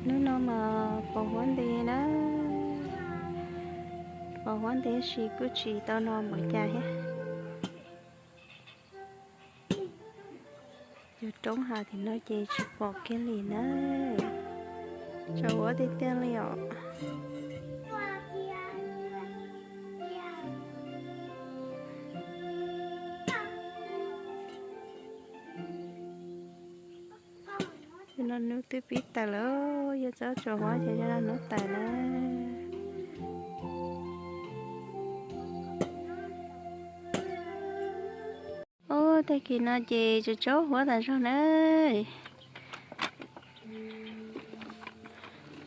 Hnub no mas pos huab ntev na, pos huab ntev tab sis kuj tsis tau no npaum cas thiab. Cov roob hav tim no ces tsis pom kiag li na, tsaus huab tiag tiag li os. Tam no hnub twb pib tawm lawm, yog txob tsaus huab ces tam no hnub tawm na. Ub, tag kis no ces tsaus tsaus huab tas zog na.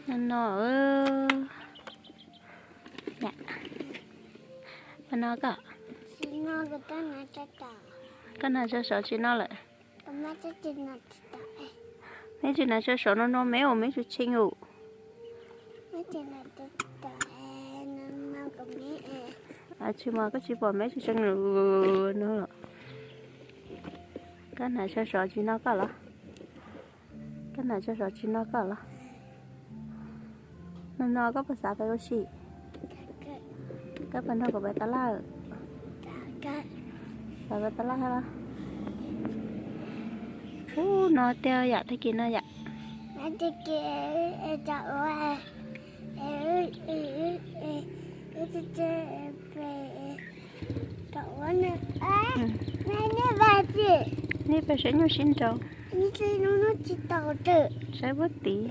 No no, ua no koj, koj hnav tsawg saud tsis no lawm. Neb tsis hnav tsawg saud no no, meb ua meb tsis tshee ub. Tsis mas koj tsis pom meb tsis tshee no los. Koj hnav tsawg saud tsis no koj los? Koj hnav tsawg saud tsis no koj los? No no koj puas xav pais ua si? Koj puas nrog kuv pais tab laj? Pais tab laj thiab los? Ub, no tiag yam, tag kis no yam. Nej pais saib nyuj sib nraus. Saib puag tid.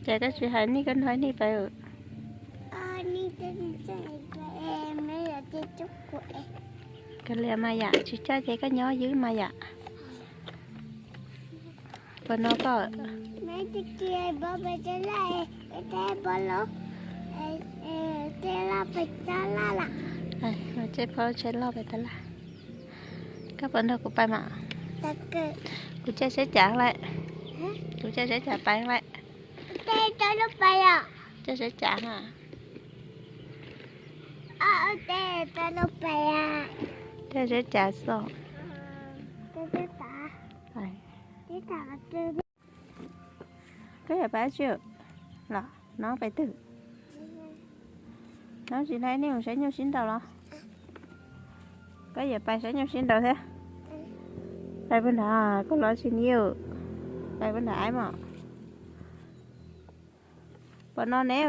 Ces koj tsis hais nej, koj nrog nej pais. Kav liam mas yam, tsis coj ces koj nyob ywb mas yam. Puas no koj? Tsheb loj pais tab laj. Koj puas nrog kuv pais mas? Kuv caij sab cav lawm. Kuv caij sab cav pais lawm. Caij sab cav na. Caij sab cav xwb. Koj yuav pais dab tsi los? Nov pais twg? Nov tsis hais nej mus saib nyuj sib nraus los? Koj yuav pais saib nyuj sib nraus thiab? Pais puag nrad, koj los tsis niv. Pais puag nrad mog. Puas no ne?